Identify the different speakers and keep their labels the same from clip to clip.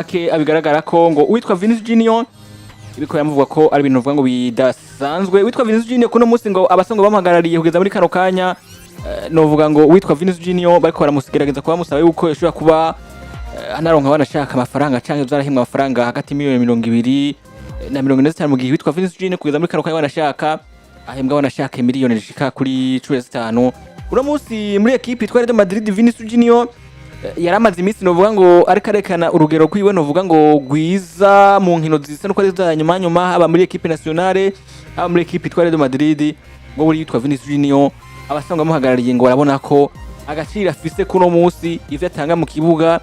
Speaker 1: Ake abigaragara ko ngo uwitwa Vinicius Junior ibiko yamuvuga ko ari ibintu uvuga ngo bidasanzwe. Witwa Vinicius Junior kuno munsi ngo abasanzwe bamuhagarariye kugeza muri kano kanya, novuga ngo uwitwa Vinicius Junior bariko baramugerageza kuba musaba yuko yashobora kuba anaronka banashaka amafaranga canke zarahimwa amafaranga hagati miliyoni 20 na 45, mu gihe witwa Vinicius Junior kugeza muri kano kanya banashaka ahembwa banashaka miliyoni zishika kuri 15. Uno munsi muri ekipe yitwa Real Madrid, Vinicius Junior yaramaze iminsi novuga ngo ariko arekana urugero rwiwe novuga ngo rwiza mu nkino zisa nuko ari za nyuma nyuma, haba muri ekipe nationale, haba muri ekipe yitwa Real Madrid. Ngo buri yitwa Vinicius Junior abasanzwe bamuhagarariye ngo barabona ko agaciro afise kuno munsi, ivyo atanga mu kibuga,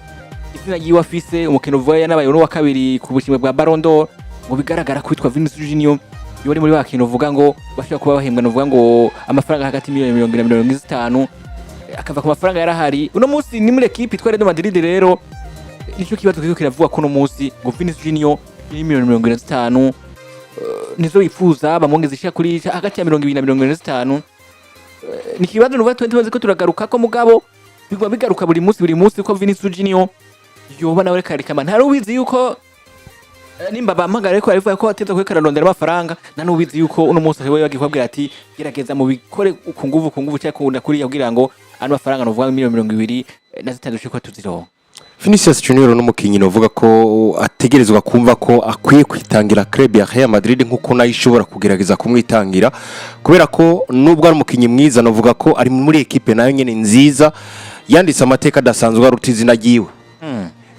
Speaker 1: izina ryiwe afise, umukino uvuga yanabaye uwa kabiri ku bushimwe bwa Ballon d'Or, ngo bigaragara ko witwa Vinicius Junior iyo ari muri ba kintu uvuga ngo bashobora kuba bahembwa novuga ngo amafaranga hagati miliyoni 40 na 50, akava ku mafaranga yarahari. Uno munsi ni muri ekipe yitwa Real Madrid. Rero nicyo kibazo kiriko kiravugwa kuno munsi, ngo Vinicius Junior ni miliyoni 45 nizo yifuza, bamwongeza ishika kuri hagati ya 20 na 45. Ni ikibazo nuvuga tuba ko turagaruka ko mugabo biguma bigaruka buri munsi buri munsi ko Vinicius Junior yoba nawe reka reka ntari ubizi yuko nimba bampagara ariko aravuga ko ateza kureka ararondera amafaranga, nta n'ubizi yuko uno munsi we bagiye kubabwira ati gerageza mubikore ku nguvu ku nguvu cyangwa kunda kuriya kugira ngo ano mafaranga nuvuga miliyoni 25 dushobore kuba tuzironka.
Speaker 2: Vinicius Junior n'umukinyi novuga ko ategerezwa kumva ko akwiye kwitangira club ya Real Madrid nkuko nayo ishobora kugerageza kumwitangira, kubera ko nubwo ari umukinyi mwiza, novuga ko ari muri ekipe nayo nyene nziza yanditse amateka adasanzwe aruta izina ryiwe.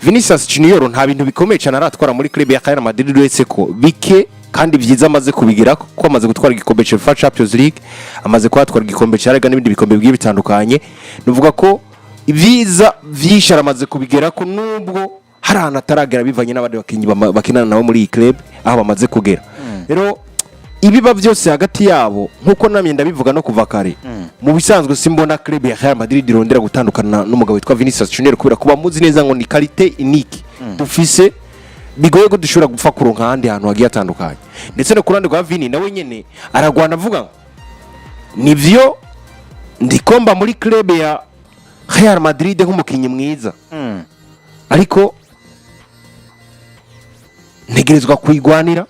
Speaker 2: Vinicius Junior nta bintu bikomeye cyane aratwara muri club ya Real Madrid, uretse ko bike kandi byiza amaze kubigira, ko amaze gutwara igikombe cya UEFA Champions League, amaze kuhatwara igikombe cya Liga n'ibindi bikombe bigiye bitandukanye. Nuvuga ko ibyiza byinshi aramaze kubigera ko, nubwo hari ahantu ataragera bivanye n'abandi bakinnyi bakinana nabo muri iyi club aho bamaze kugera. Rero ibiba byose hagati yabo, nkuko namye ndabivuga no kuva kare, mu bisanzwe simbona club ya Real Madrid irondera gutandukana n'umugabo witwa Vinicius Junior, kubera kuba muzi neza ngo ni qualité unique dufise, bigoye ko dushobora gupfa kuronka ahandi hantu hagiye hatandukanye. Ndetse no ku ruhande rwa Vini, nawe nyene aragwana avuga ngo nivyo ndikomba muri club ya Real Madrid nk'umukinnyi mwiza, ariko ntegerezwa kuyigwanira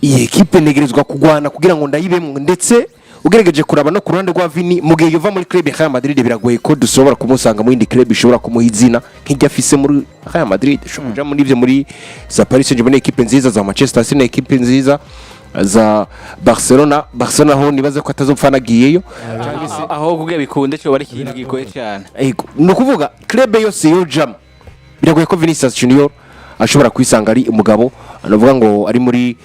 Speaker 2: iyi ekipe, ntegerezwa kugwana kugira ngo ndayibemwo. Ndetse ugerageje kuraba no ku ruhande rwa Vini, mu gihe yuva muri club ya Real Madrid, biragoye ko dushobora kumusanga mu yindi club ishobora kumuha izina nk'iryo afise muri Real Madrid. Ushobora kuja muri ivyo muri za Paris Saint-Germain, ekipe nziza, za Manchester City, ekipe nziza, za Barcelona. Barcelona ho nibaze ko atazopfa anagiyeyo.
Speaker 1: Aho kugira bikunde cyo bari ikintu gigoye cyane.
Speaker 2: Ego, ni ukuvuga club yose yojamo, biragoye ko Vinicius Junior ashobora kwisanga ari umugabo navuga ngo ari muri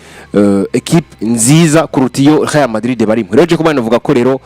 Speaker 2: equipe nziza kuruta iyo Real Madrid barimo. Rero je kuba navuga ko rero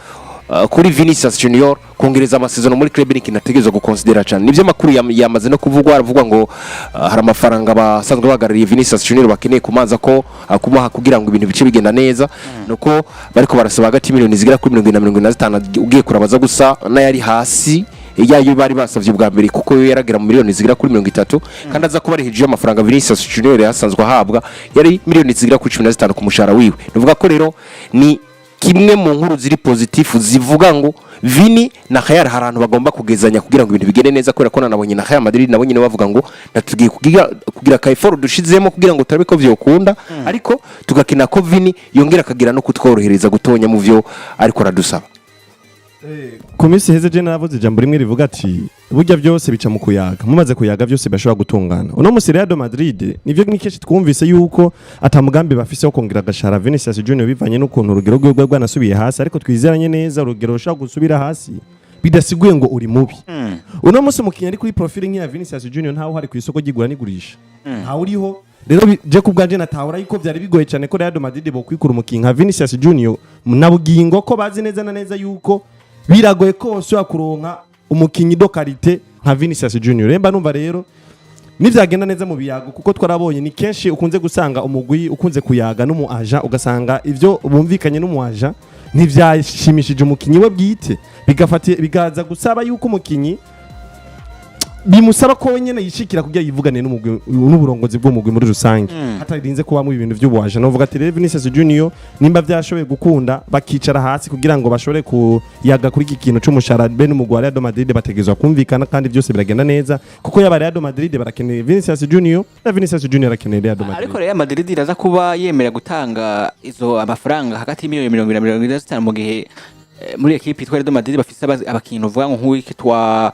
Speaker 2: kuri Vinicius Junior kongereza amasezerano muri club ni ikintu ategerezwa gukonsidera cyane. Nivyo amakuru yamaze no kuvugwa, aravugwa ngo hari amafaranga basanzwe bahagarariye Vinicius Junior bakeneye kumanza ko kumuha kugira ngo ibintu bice bigenda neza, nuko bariko barasaba hagati y'miliyoni zigera kuri 70 na 45, ugiye kurabaza gusa n'ayari hasi yayo bari basavye ubwa mbere, kuko yo yaragera mu miliyoni zigera kuri 30, kandi aza kuba ari hejuru y'amafaranga Vinicius Junior yasanzwe ahabwa, yari miliyoni zigera kuri 15 ku mushahara wiwe. Nuvuga ko rero ni kimwe mu nkuru ziri positif zivuga ngo Vini na Real hari ahantu bagomba kugezanya kugira ngo ibintu bigende neza, kubera ko nanabonye na Real Madrid nabo nyine bavuga ngo natugiye kugira ka effort dushizemo kugira ngo turabe ko vyokunda, ariko tugakina ko Vini yongera akagira no kutworohereza gutonya mu vyo ariko aradusaba.
Speaker 3: Ku minsi iheze je naravuze ijambo rimwe rivuga ati burya byose bica mu kuyaga, mumaze kuyaga byose bashobora gutungana. Uno musi Real Madrid nivyo, ni kenshi twumvise yuko ata mugambi bafise wo kongera agashara Vinicius Junior, bivanye n'ukuntu urugero rwiwe rwanasubiye hasi, ariko twizeranye neza urugero rushobora gusubira hasi bidasiguye ngo uri mubi. Uno musi umukinnyi ari kuri profile nk'iya Vinicius Junior ntawe uhari ku isoko ry'igura n'igurisha, ntawe uriho. Rero je ku bwanje natahura yuko byari bigoye cyane ko Real Madrid bokwikura umukinnyi nka Vinicius Junior, na bugingo ko bazi neza na neza yuko biragoye ko bashobora kuronka umukinnyi de qualité nka Vinicius Junior. Remba numva rero nivyagenda neza mu biyago, kuko twarabonye ni kenshi ukunze gusanga umugwi ukunze kuyaga n'umu agent, ugasanga ivyo bumvikanye n'umu agent ntivyashimishije umukinyi we bwite, bigafata bigaza gusaba yuko umukinyi Bimusaba ko we nyene yishikira kugira yivugane n'umugwi, n'uburongozi bw'umugwi muri rusange, hatarinze kubamo ibintu by'ubuwaje. Novuga ati rero Vinicius Junior, nimba vyashoboye gukunda bakicara hasi kugira ngo bashobore kuyaga kuri iki kintu c'umushahara be n'umugwi wa Real Madrid, bategerezwa kumvikana kandi byose biragenda neza, kuko yaba Real Madrid barakeneye Vinicius Junior na Vinicius Junior arakeneye Real Madrid.
Speaker 1: Ariko Real Madrid iraza kuba yemera gutanga izo amafaranga hagati y'imiliyoni 70 na 75, mu gihe muri ekipe yitwa Real Madrid bafise abakinyi uvuga ngo nk'uwitwa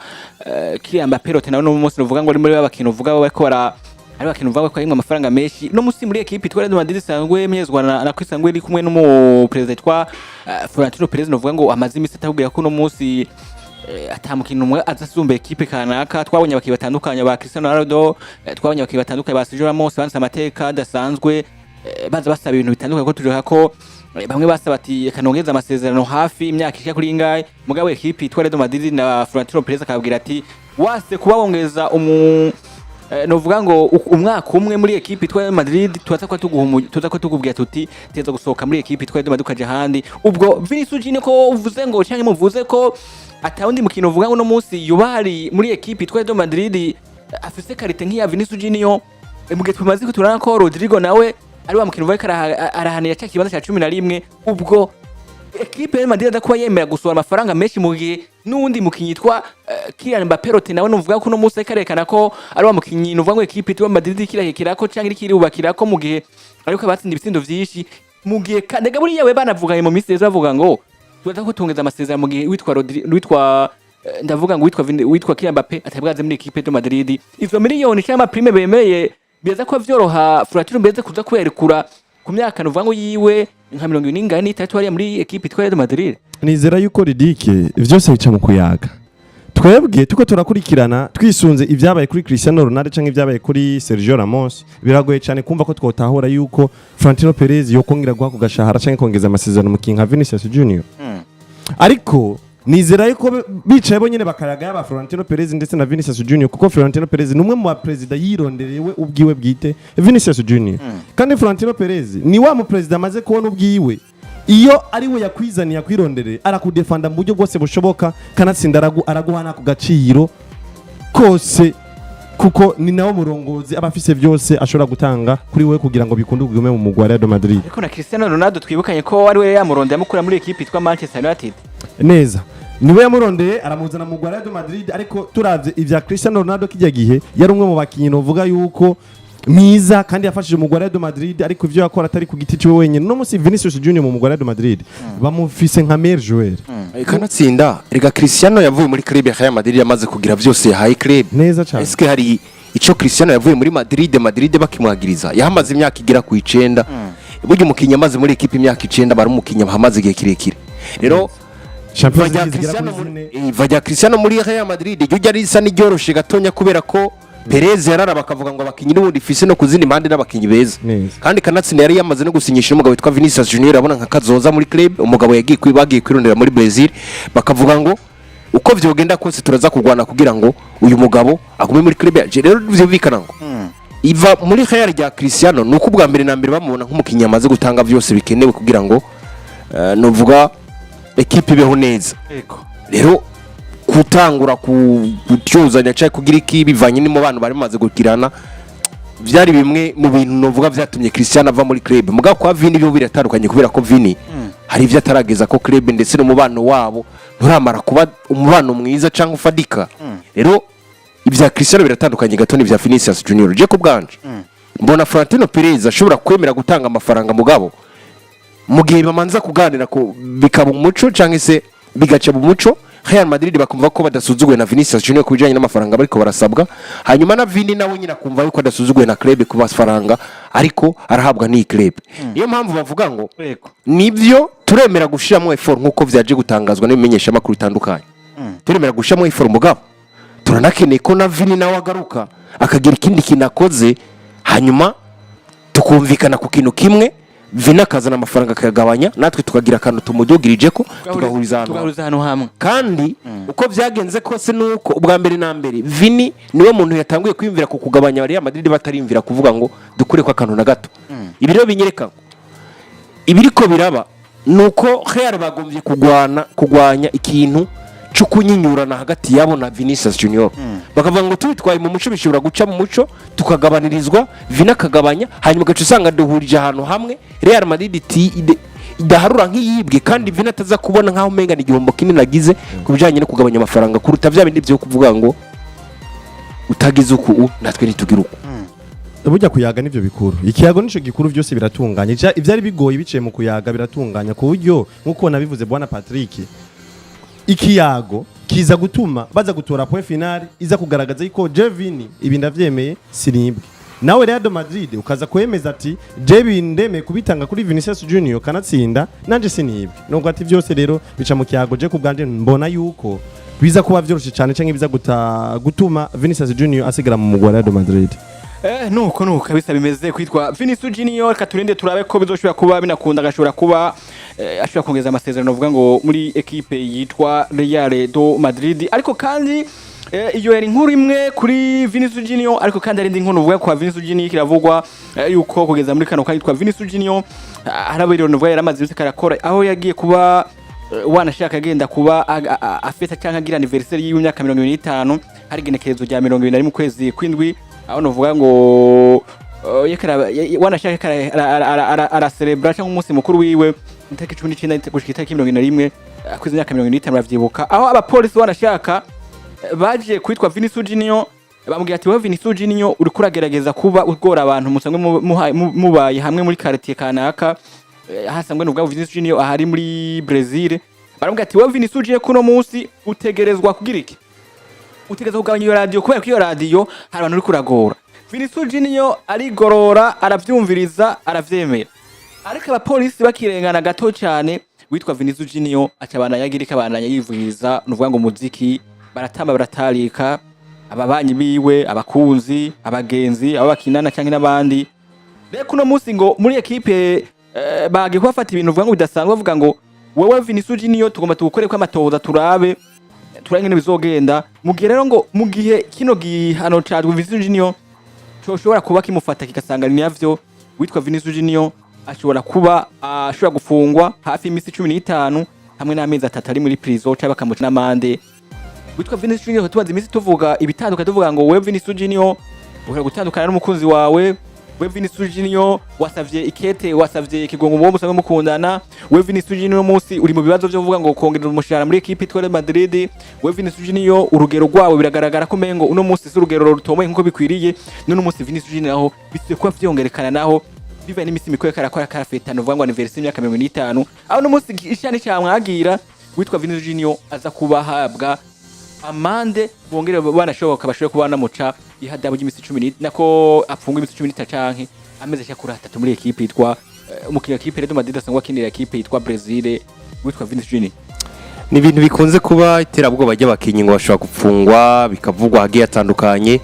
Speaker 1: Kylian Mbappé Rote, nawe no munsi uvuga ngo ari muri abakinyi uvuga bariko bara ari abakinyi uvuga ko harimwo amafaranga menshi. No munsi muri ekipe yitwa Real Madrid isanzwe myezwa na ko isanzwe iri kumwe n'umu perezida yitwa Florentino Perez, novuga ngo amaze imisi atabwira ko no munsi ata mukino umwe aza asumba ekipe kanaka. Twabonye abakinyi batandukanye ba Cristiano Ronaldo, twabonye abakinyi batandukanye ba Sergio Ramos banditse amateka adasanzwe, baza basaba ibintu bitandukanye, ko turiha ko bamwe basaba ati reka nongeze amasezerano hafi imyaka ishika kuri ingahe, mugabo ekipe yitwa Real Madrid na Florentino Perez akababwira ati wase kubabongeza umu novuga ngo umwaka umwe muri ekipe yitwa Real Madrid, tuza ko tuguha tuza ko tukubwira tuti teza gusohoka muri ekipe yitwa Real Madrid ukaja ahandi. Ubwo Vinicius Junior, ko uvuze ngo canke muvuze ko atawundi mukino uvuga ngo uno munsi yubari muri ekipe yitwa Real Madrid afise qualité nk'iya Vinicius Junior, mu gihe tumaze ko turabona ko Rodrigo nawe ari wa mukino uvuga ko arahanira ca kibanza ca 11, ubwo ekipe ya Madrid kuba yemera gusohora amafaranga menshi mu gihe n'uwundi mukinyi yitwa Kylian Mbappé Rote nawe nuvuga ko uno munsi ariko arerekana ko ari wa mukinyi nuvuga ngo ekipe yitwa Madrid kirahekera ko canke iriko irubakira ko, mu gihe ariko batsinda ibitsindo vyinshi, mu gihe kandi buriya we banavuganye mu minsi yeze bavuga ngo tuza ko tungeza amasezerano mu gihe witwa Rodri witwa ndavuga ngo witwa witwa Kylian Mbappé atabwaze muri ekipe de Madrid, izo miliyoni cyangwa ama prime bemeye biza ko vyoroha Florentino Perez kuza kwerekura ku myaka nuvuga ngo yiwe nka 73 hariya muri ekipe yitwa Real Madrid.
Speaker 3: Nizera yuko Ridike vyose bica mu kuyaga. Twebwe tuko turakurikirana twisunze ibyabaye kuri Cristiano Ronaldo canke ibyabaye kuri Sergio Ramos, biragoye cyane kumva ko twotahura yuko Florentino Perez yokongera guha ku gashahara canke kongeza amasezerano mu kinka Vinicius Junior. Ariko nizera yuko bicaye bo nyene bakayaga, yaba Florentino Perez ndetse na Vinicius Junior, kuko Florentino Perez ni umwe mu baperezida yirondereye ubwiwe bwite Vinicius Junior. Kandi Florentino Perez ni wa muperezida amaze kubona ubwiwe, iyo ari we yakwizaniye akwirondereye, arakudefanda mu buryo bwose bushoboka, kanatsinda araguha n'ako gaciro kose, kuko ni nawe murongozi aba afise byose ashobora gutanga kuri we kugira ngo bikunde ugume mu mugwi wa Real Madrid.
Speaker 1: Ariko na Cristiano Ronaldo twibukanye ko ari we yamurondeye amukura muri ekipe yitwa Manchester United.
Speaker 3: Neza, niwe yamurondeye aramuzana mu Real Madrid. Ariko turavye ivya Cristiano Ronaldo kijya gihe, yari umwe mu bakinyi novuga yuko mwiza kandi yafashije mu Real Madrid, ariko ivyo yakora atari ku giti ciwe wenyine. No musi Vinicius Junior mu Real Madrid bamufise nka meilleur joueur.
Speaker 2: Kanatsinda rega Cristiano yavuye muri club ya Real Madrid yamaze kugira vyose yahaye club.
Speaker 3: Neza cyane.
Speaker 2: Eske hari ico Cristiano yavuye muri Madrid bakimwagiriza? Yahamaze imyaka igera ku 9. Burya umukinyi amaze muri ekipe imyaka 9 bari umukinyi hamaze igihe kirekire. Rero
Speaker 3: Champions
Speaker 2: vajya
Speaker 3: League zigera
Speaker 2: Cristiano
Speaker 3: kuri
Speaker 2: muri
Speaker 3: 4.
Speaker 2: Vajya Cristiano muri Real Madrid ryo ryari risa n'iryoroshe gatonya, kubera ko Perez yararaba akavuga ngo abakinyi n'ubundi ifise no kuzindi mpande n'abakinyi beza.
Speaker 3: Neza.
Speaker 2: Kandi kanatsinda yari yamaze no gusinyisha umugabo witwa Vinicius Junior, abona nka kazoza muri club, umugabo yagiye bagiye kwirondera muri Brazil, bakavuga ngo uko vyogenda kose turaza kurwana kugira ngo uyu mugabo agume muri club yaje. Rero vyumvikana ngo iva muri Real rya Cristiano nuko ubwa mbere na mbere bamubona nk'umukinyi amaze gutanga vyose bikenewe kugira ngo novuga ekipe ibeho neza. Rero gutangura kutyuzanya cyangwa kugira iki bivanye n'umubano bari bamaze kugirana byari bimwe mu bintu novuga vyatumye Cristiano ava muri club. Mugabo kwa Vini byo biratandukanye, kubera ko Vini hari ivyo atarageza ko club, ndetse n'umubano wabo nturamara kuba umubano mwiza cyangwa ufadika. Rero ibya Cristiano biratandukanye gato n'ibya Vinicius Junior. Je ku bwanje mbona Florentino Perez ashobora kwemera gutanga amafaranga, mugabo mu gihe bamanza kuganira ko bikaba umuco cyangwa se bigaca mu muco, Real Madrid bakumva ko badasuzuguwe na Vinicius Junior ku bijyanye n'amafaranga bariko barasabwa, hanyuma na Vini nawe nyine akumva yuko adasuzuguwe na club ku mafaranga ariko arahabwa n'iyi club. Niyo mpamvu bavuga ngo nibyo, turemera gushiramo effort nk'uko vyaje gutangazwa n'ibimenyeshamakuru bitandukanye, turemera gushiramo effort, mugabo turanakeneye ko na Vini nawe agaruka akagira ikindi kintu akoze, hanyuma tukumvikana ku kintu kimwe, Vini akazana amafaranga akayagabanya, natwe tukagira akantu tumudugirije ko tugahuriza ahantu hamwe.
Speaker 1: Tugahuriza ahantu hamwe.
Speaker 2: Kandi uko byagenze kose nuko ubwa mbere na mbere Vini niwe muntu yatanguye kwiyumvira ku kugabanya, Real Madrid batariyumvira kuvuga ngo dukure ko akantu na gato. Ibi rero binyereka ngo ibiriko biraba nuko Real bagombye kugwana kugwanya ikintu. Cyo kunyinyurana hagati yabo na Vinicius Junior, bakavuga ngo tubitwaye mu muco bishobora guca mu muco, tukagabanirizwa, Vini akagabanya, hanyuma ugaca usanga duhurije ahantu hamwe. Real Madrid idaharura nk'iyibwe, kandi Vini ataza kubona nk'aho umenga ni igihombo kinini agize ku bijyanye no kugabanya amafaranga, kuruta bya bindi byo kuvuga ngo utagize uku natwe ntitugira uku.
Speaker 3: Burya kuyaga nivyo bikuru, ikiyago nico gikuru, byose biratunganye. Ivyari bigoye biciye mu kuyaga biratunganya, ku buryo nkuko nabivuze, bwana Patrick, ikiyago kiza gutuma baza gutora point final iza kugaragaza yuko je Vini ibi ndavyemeye, sinibwe. Nawe Real Madrid ukaza kwemeza ati je ndemeye kubitanga kuri Vinicius Junior, kanatsinda nanje sinibwe. Nubwo ati byose rero bica mu kiyago, je kubwanje mbona yuko biza kuba vyoroshe cyane, canke biza gutuma Vinicius Junior asigara mu mugwi wa Real Madrid.
Speaker 1: Nuko kabisa bimeze kwitwa Vinicius Junior. Reka turinde turabe ko bizoshobora kuba binakunda, agashobora kuba ashobora kongeza amasezerano, uvuga ngo muri ekipe yitwa Real do Madrid. Ariko kandi iyo yari inkuru imwe kuri Vinicius Junior, ariko kandi hari indi nkuru uvuga kwa Vinicius Junior kiravugwa yuko kugeza muri kano kanya yitwa Vinicius Junior harabiriwe, nuvuga yaramaze iminsi karakora aho yagiye kuba wanashaka agenda kuba afeta cyangwa agira anniversaire y'imyaka 25, hari igenekerezo rya 21 kwezi kw'indwi, aho novuga ngo wanashaka aracelebra cyangwa umunsi mukuru wiwe itariki 19 gushika itariki 21, kwiza imyaka 25, uravyibuka, aho abapolisi wanashaka baje kwitwa Vinicius Junior bamubwira ati: "Wowe Vinicius Junior, uriko uragerageza kuba ugora abantu musanzwe mubaye hamwe muri quartier kanaka." Hasanzwe n'ubwo Vinicius Junior ahari muri Brazil, baramubwira ati: "Wowe Vinicius Junior, kuno munsi utegerezwa kugira iki? Utegerezwa kugabanya iyo radio, kubera ko iyo radio hari abantu uri kuragora." Vinicius Junior arigorora, aravyumviriza, aravyemera, ariko abapolisi bakirengana gato cyane, witwa Vinicius Junior aca abandanya agira ikabandanya yivugiriza, nuvuga ngo umuziki, baratamba, baratarika ababanyi biwe, abakunzi, abagenzi, abo bakinana canke n'abandi. Rero kuno munsi ngo muri ekipe bagiye kubafata ibintu uvuga ngo bidasanzwe, bavuga ngo: "Wewe Vinicius Junior, tugomba tugukoreko amatohoza, turabe ingene bizogenda." Mu gihe rero ngo mu gihe kino gihano ca Vinicius Junior coshobora kuba kimufata kigasanga ni navyo, witwa Vinicius Junior ashobora kuba ashobora gufungwa hafi y'imisi 15 hamwe n'amezi 3 ari muri prison, cyangwa bakamuca n'amande. Witwa Vinicius Junior tubaze iminsi tuvuga ibitandukanye, tuvuga ngo: "Wewe Vinicius Junior, ushobora gutandukana n'umukunzi wawe. We Vinicius Junior, wasavye ikete, wasavye ikigongo mubo musanzwe mukundana. We Vinicius Junior, munsi uri mu bibazo byo kuvuga ngo kongerera umushahara muri ekipe itwa Real Madrid. We Vinicius Junior, urugero rwawe biragaragara ko mengo uno munsi si urugero rutomoye nkuko bikwiriye." None munsi Vinicius Junior naho bisubiye kuba vyongerekana, naho bivaye n'imisi mikuru karakora karafetana, uvuga ngo anniversaire y'imyaka 25, aho no munsi ishani camwagira witwa Vinicius Junior aza kuba ahabwa amande, bongere banashoboka bashobore kuba banamuca ihadabu ry'imisi 10 nako apfungwa imisi 13 canke amezi ashika kuri 3 muri ekipe yitwa umukinnyi wa ekipe Real Madrid asanzwe akinira ekipe yitwa Brazil, witwa Vinicius Junior.
Speaker 2: Ni ibintu bikunze kuba iterabwoba ry'abakinnyi ngo bashobora gupfungwa, bikavugwa hagiye hatandukanye.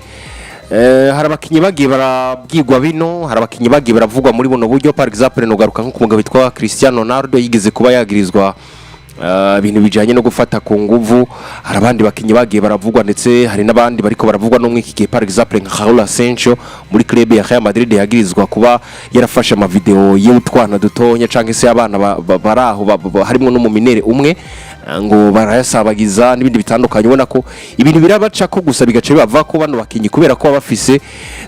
Speaker 2: Hari abakinnyi bagiye barabwirwa bino, hari abakinnyi bagiye baravugwa muri buno buryo. Par exemple, nugaruka nko ku mugabo witwa Cristiano Ronaldo yigeze kuba yagirizwa ibintu bijanye no gufata ku nguvu. Hari abandi bakinnyi bagiye baravugwa, ndetse hari n'abandi bariko baravugwa no muri iki gihe, par exemple nka Raul Asensio muri club ya Real Madrid yagirizwa kuba yarafashe amavideo y'utwana dutonya canke se abana bari aho harimwo n'umuminere umwe, ngo barayasabagiza n'ibindi bitandukanye. Ubona ko ibintu birabaca ko gusa bigaca bibava ko bano bakinyi, kubera ko baba bafise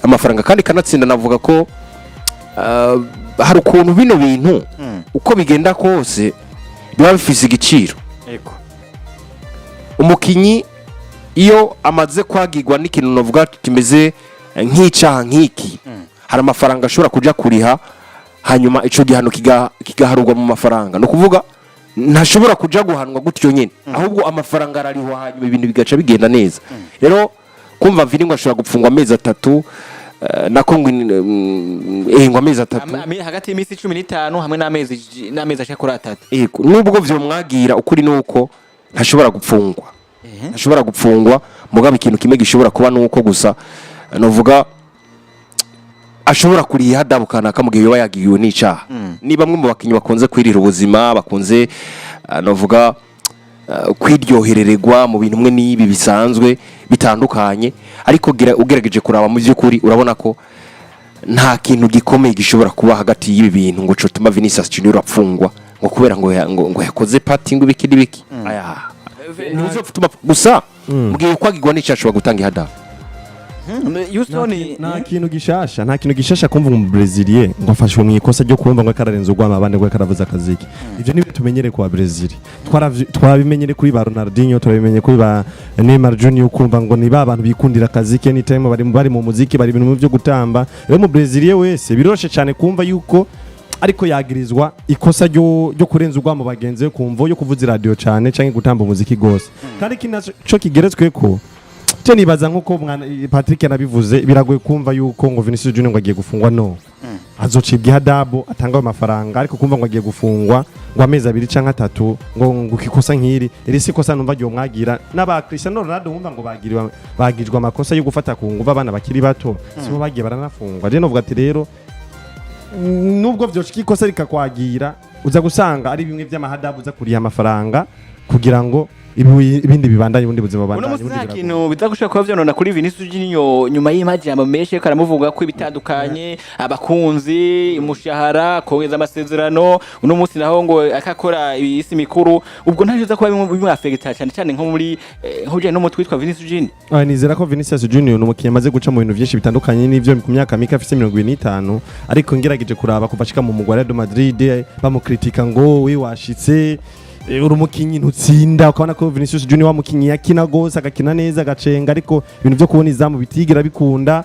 Speaker 2: amafaranga kandi kanatsinda, navuga ko hari ukuntu bino bintu uko bigenda kose biba bifise igiciro. Umukinyi iyo amaze kwagirwa n'ikintu navuga kimeze nk'icyaha nk'iki, hari amafaranga ashobora kuja kuriha, hanyuma ico gihano kigaharurwa mu mafaranga. Ni ukuvuga ntashobora kuja guhanwa gutyo nyine, ahubwo amafaranga ararihwa, hanyuma ibintu bigaca bigenda neza. Rero kumva Vini ngo ashobora gupfungwa amezi 3, nako ngo ngo amezi 3.
Speaker 1: Hagati y'imisi 15 hamwe n'amezi ashika kuri 3.
Speaker 2: Yego, nubwo vyomwagira, ukuri nuko ntashobora gupfungwa, ntashobora gupfungwa. Mugabo ikintu kimwe gishobora kuba nuko gusa novuga ashobora kuriha ihadabu kanaka mu gihe yoba yagiriwe n'icaha. Ni bamwe mu bakinyi bakunze kwirira ubuzima, bakunze novuga kwiryoherererwa mu bintu mwe n'ibi bisanzwe bitandukanye. Ariko ugerageje kuraba mu by'ukuri, urabona ko nta kintu gikomeye gishobora kuba hagati y'ibi bintu ngo cotuma Vinicius Junior apfungwa ngo kubera ngo yakoze party, ngo ibiki n'ibiki aya. Ntuzopfutuma gusa mugihe kwagirwa n'icyaha ashobora gutanga ihadabu.
Speaker 1: Houston.
Speaker 3: Nta kintu gishasha, nta kintu gishasha kumva mu Brésilien ngo afashwe mu ikosa ryo kumva ngo kararenza urwama abandi, ngo karavuza akaziki. Ivyo nibyo tumenyere ku Brésil. Twabimenyere kuri ba Ronaldinho, turabimenye kuri ba Neymar Junior, kumva ngo ni ba bantu bikundira akaziki anytime bari mu muziki, bari ibintu byo gutamba. Rero mu Brésilien wese biroroshe cyane kumva yuko ariko yagirizwa ikosa ryo kurenza urwamo bagenzi be kumvo yo kuvuza radio cyane canke gutamba umuziki gose. Kandi ikindi naco kigeretswe ko cyo nibaza, nkuko mwana Patrick yanabivuze, biragoye kumva yuko ngo Vinicius Junior ngo agiye gufungwa. No azocibwa ihadabu, atanga ayo mafaranga, ariko kumva ngo agiye gufungwa ngo amezi 2 canke 3 ngo ikosa nk'iri, iri si ikosa numva ryo mwagira n'aba Cristiano Ronaldo, wumva ngo bagiriwe bagijwe amakosa yo gufata ku nguvu abana bakiri bato, sibo bagiye baranafungwa. Je novuga ati rero nubwo vyoshika ikosa rikakwagira, uza gusanga ari bimwe vy'amahadabu, uza kuriha amafaranga kugira ngo ibindi bibandanye, ubundi buzima
Speaker 1: Uno
Speaker 3: bubandanye.
Speaker 1: munsi
Speaker 3: Ubundi
Speaker 1: nta
Speaker 3: biragoye.
Speaker 1: kintu biza gushobora kuba vyonona kuri Vinicius Junior nyuma y'amajambo menshi ariko aramuvuga ko ibitandukanye, abakunzi, umushahara, kongeza amasezerano. Uno munsi naho ngo akakora isi mikuru, ubwo ntaco uza kuba bimwafekita cyane cyane nko muri nko bijanye n'umutwe witwa Vinicius Junior.
Speaker 3: Ah, nizera ko Vinicius Junior ni umukinnyi amaze guca mu bintu byinshi bitandukanye n'ivyo ku myaka mike afise, 25, ariko ngerageje kuraba kuva ashika mu mugwi wa Real Madrid bamukritika ngo we washitse, uri umukinnyi ntutsinda, ukabona ko Vinicius Junior wa mukinnyi yakina gose, agakina neza, agacenga, ariko ibintu byo kubona izamu bitigira bikunda.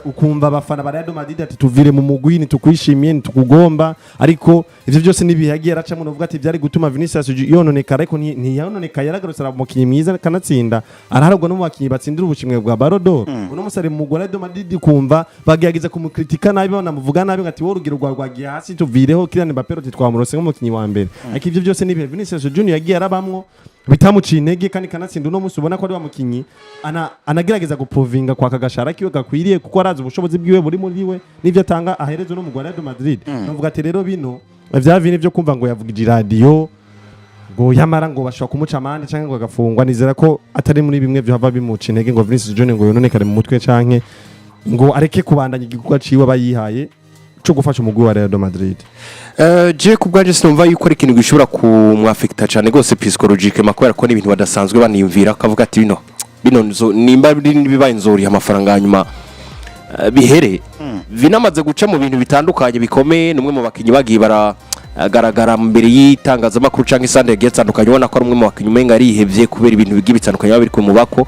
Speaker 3: Ukumva abafana ba Real Madrid ati tuvire mu mugwi, ntitukwishimiye, ntitukugomba. Ariko ivyo byose n'ibihe yagiye aracamo, novuga ati byari gutuma Vinicius yononekara, ariko ntiyononekaye, yaragarutse araba umukinnyi mwiza, kanatsinda araharwa no mu bakinnyi batsindira ubushimwe bwa Ballon d'Or. Uno musi ari mu mugwi wa Real Madrid, kumva bagerageza kumukritika nabi, banamuvuga nabi ngo ati wowe urugero rwawe rwagiye hasi, tuvireho Kylian Mbappé, ruti twamurose nk'umukinnyi wa mbere. Ariko ivyo byose n'ibihe Vinicius Junior yagiye arabamwo bitamuciye intege, kandi kanatsinda uno munsi ubona ko ari wa mukinyi anagerageza guprovinga kwa kagashara kiwe gakwiriye, kuko arazi ubushobozi bwiwe buri muri we n'ivyo atanga ahereza uno mugwi wa Real Madrid. Navuga ati rero bino vya Vini vyo kumva ngo yavugije iradiyo ngo yamara ngo bashobora kumuca amande canke ngo agafungwa, nizera ko atari muri bimwe vyo hava bimuca intege ngo Vinicius Junior ngo yononekare mu mutwe canke ngo areke kubandanya igikorwa ciwe aba yihaye co gufasha umugwi wa Real Madrid.
Speaker 2: Je ku bwanje sinumva yuko ari ikintu gishobora kumwafekita cyane rwose psychologiquement, kubera ko n'ibintu badasanzwe baniyumvira, akavuga ati bino nimba bibaye nzoriha amafaranga hanyuma bihere. Vinamaze guca mu bintu bitandukanye bikomeye, ni umwe mu bakinnyi bagiye baragaragara mbere y'itangazamakuru cyangwa isande yagiye atandukanye, ubona ko ari umwe mu bakinnyi umenga yarihevye kubera ibintu bigiye bitandukanye biba biri kumubako,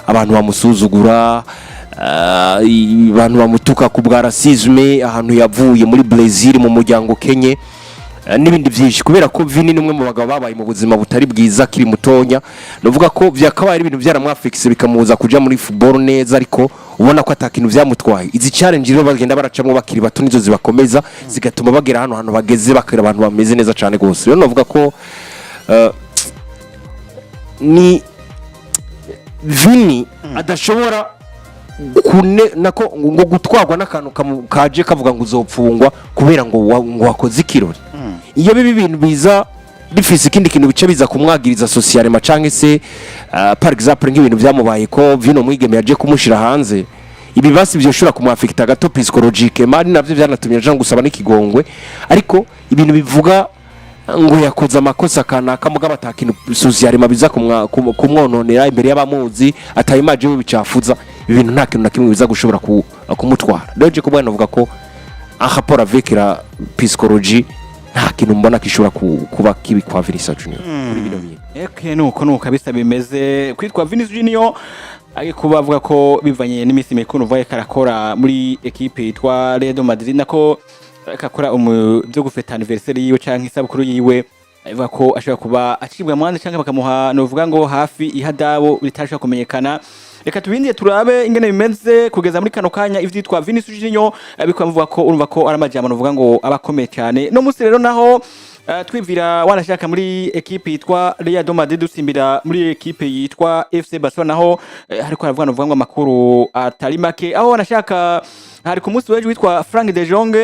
Speaker 2: abantu bamusuzugura, abantu bamutuka ku bwa racisme, ahantu yavuye muri Brazil mu muryango kenye, n'ibindi byinshi. Kubera ko Vini ni umwe mu bagabo babaye mu buzima butari bwiza akiri mutonya, nuvuga ko byakabaye ari ibintu byaramwafekise bikamubuza kuja muri football neza, ariko ubona ko ata kintu byamutwaye. Izi challenge rero bagenda baracamo bakiri bato nizo zibakomeza, zigatuma bagera hano hantu bageze, bakira abantu bameze neza cyane gose. Rero navuga ko ni Vini adashobora kune nako ngo gutwarwa n'akantu kaje kavuga ngo uzopfungwa kubera ngo ngo wakoze ikirori. Iyo biba ibintu biza bifise ikindi kintu bice biza kumwagiriza socialement, canke se par exemple nk'ibintu byamubaye ko vino mwigeme yaje kumushira hanze, ibi basi byoshobora kumwafekita gato psychologique mari, navyo byanatumye aja gusaba n'ikigongwe. Ariko ibintu bivuga ngo yakoze amakosa kanaka mugabo ata kintu socialement biza kumwononera imbere y'abamuzi, atayimaje we bicafuza, ibi bintu nta kintu na kimwe biza gushobora kumutwara. Rero je kubwana navuga ko en rapport avec la psychologie nta kintu mbona gishobora kuba kibi kwa Vinicius Junior kuri bino bintu.
Speaker 1: Eke nuko kabisa bimeze kwitwa Vinicius Junior, ariko bavuga ko bivanye n'imisi mikuru uvuga karakora muri ekipe yitwa Real Madrid, nako kakora byo gufeta anniversaire yiwe canke isabukuru yiwe, avuga ko ashobora kuba acibwa amande canke bakamuha novuga ngo hafi ihadabo bitashobora kumenyekana. Reka tubindie turabe ingene bimeze kugeza muri kano kanya ivyitwa Vinicius Junior, bikaba bivuga ko urumva ko ari amajambo novuga ngo aba akomeye cyane. No musi rero naho twivira wanashaka muri ekipe yitwa Real Madrid, dusimbira muri ekipe yitwa FC Barcelona, naho hariko haravuga novuga ngo amakuru atari make, aho wanashaka hari ku munsi w'ejo witwa Frank de Jong.